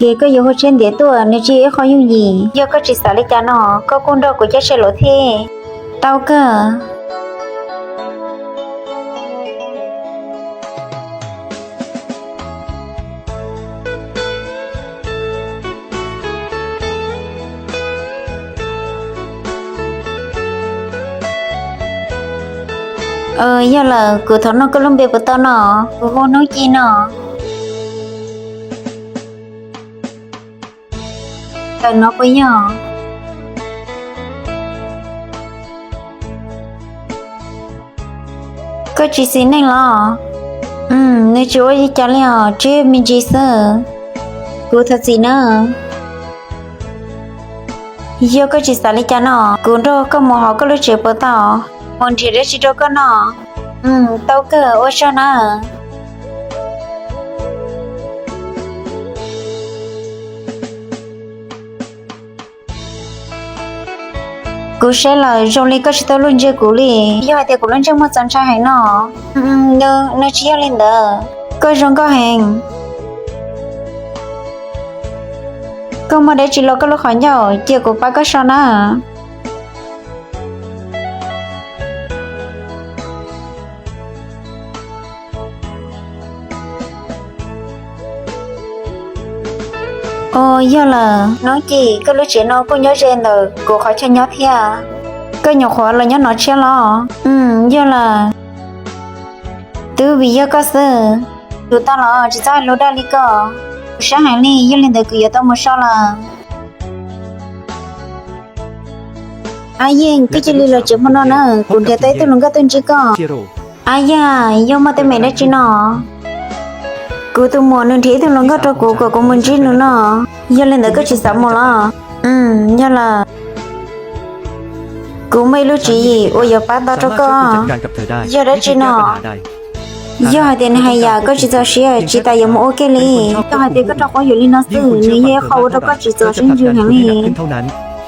Ces koj yuav hu Tshiab Ntiav tuaj, nws tsis yog ib qho yooj yim. Yog koj tsis xav li cas no, koj kuj nrog kuv caij sawv los thiab. Tau kawg. Yog lawm, kuv thov nug koj lub npe puas tau no? Kuv hu Hnub Ci no. Tawm no puas yog? Koj tsis xis neej los? Nws tsis ua li cas li os, tsuas me ntsis xwb. Kuv thov txim nawb. Yog koj tsis xav li cas no, kuv nrog koj mus hauv koj lub tsev puas tau? Mus nrhiav dab tsi rau koj noj? Tau kawg, ua tsaug nawb. Kuv saib lawm zoo li koj tsis tau luag ntsia kuv li. Yog hais tias kuv lub ntsej muag txaus ntshai heev no, nws tsis yog li ntawd. Koj zoo nkauj heev. Koj muaj dab tsi los koj lub qhov ncauj, cia kuv pab koj so na. Os, yog lawm, Hnub Ci, koj lub tsev no kuj nyob ze ntawm kuv qhov chaw nyob thiab. Koj nyuam qhuav los nyob no tshiab los? Yog lawm. Twb vim yog koj xwb. Tus tau los tsis txhob hais lus dag li ko. Kuv siab heev li, yog li ntawd kuv yuav tau mus so lawm. Ab Yeej, koj cia li los tsev hmo no na, kuv nrhiav tau ib tug hluas nkauj tuaj ntsib koj. Ab Yeej, yog muaj teeb meem dab tsi no? Kuv tus muam nws nrhiav ib tug hluas nkauj rau kuv kom kuv mus ntsib nws no. Yog li ntawd koj tsis xav mus los? Yog lawm. Kuv muaj ib lub tswv yim uas yuav pab tau rau koj. Yog dab tsi no? Yog hais tias nws hais yam koj tsis txaus siab, tsis tas yuav mus ua kiag li. Yog hais tias koj rau qhuab yuav li no xwb, nws yog ib qho ua rau koj tsis txaus siab ntsws heev li.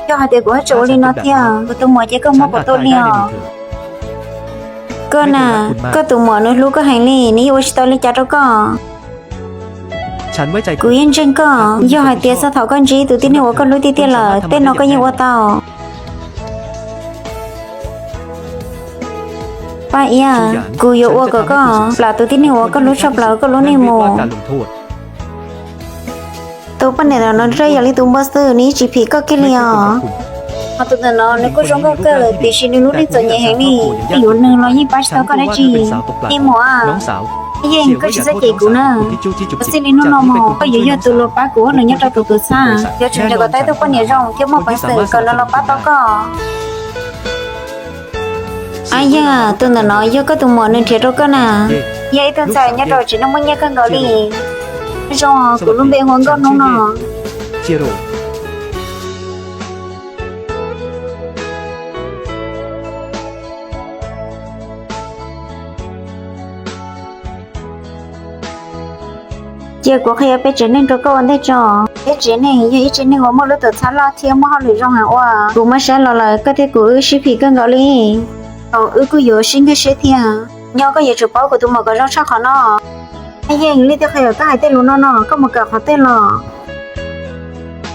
Yog hais tias kuv haj tseem ua li no thiab, kuv tus muam ces koj muab kuv tua li os. Koj na, koj tus muam nws hlub koj heev li, nws yeej ua tsis tau li cas rau koj. Kuv yeej ntseeg koj, yog hais tias txog thaum koj ntsib tus tib neeg uas koj hlub tiag tiag lawm, tej no koj yeej ua tau. Paj Iab, kuv yuav ua kom koj plam tus tib neeg uas koj hlub tshaj plaws koj lub neej mus. Tus poj niam ntawm no nrog yam li tus npua xwb, nws yeej tsis phim koj kiag li os. Ho tus ntawm no nws kuj zoo nkauj kawg tiam sis nws lub neej txom nyem heev li, koj yuav nws los yeej pab tsis tau koj dab tsi. Ib muam, Yeej, koj tsis txhob cem kuv na. Txij li hnub no mus koj yuav yog tus los pab kuv ua nws nyob rau tus tus txhab. Yuav tsum nrhiav kom tau ib tug poj niam zoo thiab muaj peev xwm kom nws los pab tau koj. Ab Yeej, tus ntawm no yog koj tus muam nws nrhiav rau koj na. Yog ib tug ntxhais nyob rau tsev neeg muaj nyiaj kawg nkaus li. Zoo, kuv lub npe hu ua Nkauj Hnub no. Cia kuv qhia peb tsev neeg rau koj ua ntej tso. Peb tsev neeg yog ib tsev neeg uas muaj lub tuam txhab loj thiab muaj hauj lwm zoo heev ua. Kuv muab saib los lawm koj thiab kuv wb sib phim kawg nkaus li. Thaum wb kuj yuav sib nkag siab thiab. Nyob koj yuav tsum paub kuv tus muam kom zoo tshaj qhov no. Ab Yeej, leej twg qhia kom koj hais tej lus no no, koj mus kawm qhov twg los?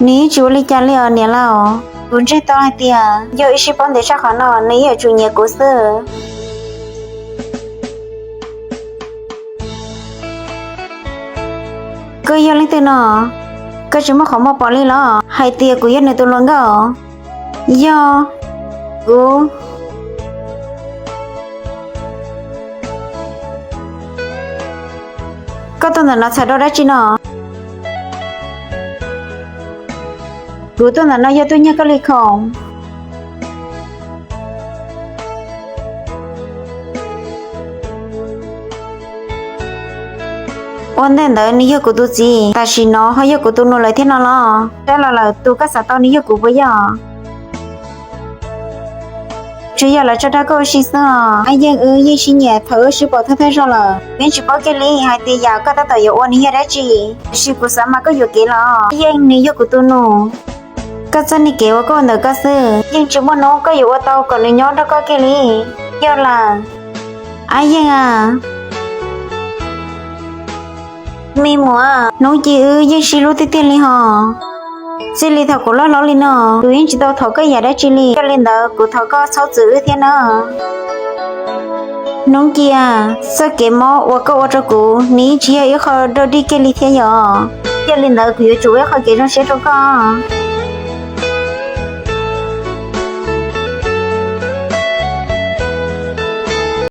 Nws yeej tsis ua li cas li os niam laus. Kuv ntseeg tau hais tias yog wb sib paub ntev tshaj qhov no nws yeej yuav tsum nyiam kuv xwb. Koj yog leej twg no? Koj tsis muaj qhov muag pom li los hais tias kuv yog nws tus hluas nkauj? Yog, kuv. Koj tuaj ntawm no txhais rau dab tsi no? Kuv tuaj ntawm no yog tuaj nyiag koj li khoom. Ua ntej ntawd nws yog kuv tus txiv, tam sim no ho yog kuv tus nus lawm thiab no los? Saib los lawm tus koj xav tau nws yog kuv puas yog? Tsuas yog lawv tso dag koj ua si xwb os. Ab Yeej, wb yeej sib nyiam thaum wb sib pom thawj thawj zaug lawm. Yeej tsis paub kiag li hais tias yam koj tab tom yuav ua nws yog dab tsi, tiam sis kuv xav mas koj yuam kev los. Ab Yeej, nws yog kuv tus nus. Koj txoj niag kev ua koj ua ntawm koj xwb, yeej tsis muaj hnub koj yuav ua tau kom nws nyob nrog koj kiag li. Yog lawm. Ab Yeej a, Me muam, Hnub Ci wb yeej sib hlub tiag tiag li hos. Txij li thaum kuv loj hlob li no, kuv yeej tsis tau thov koj yam dab tsi li. Yog li ntawd kuv thov koj txhob txwv wb thiab nawb. Hnub Ci, txoj kev mob uas koj ua rau kuv, nws yeej tsis yog ib qho dog dig kiag li thiab yom. Yog li ntawd kuv yuav tsum ua ib qho kev zoo siab rau koj.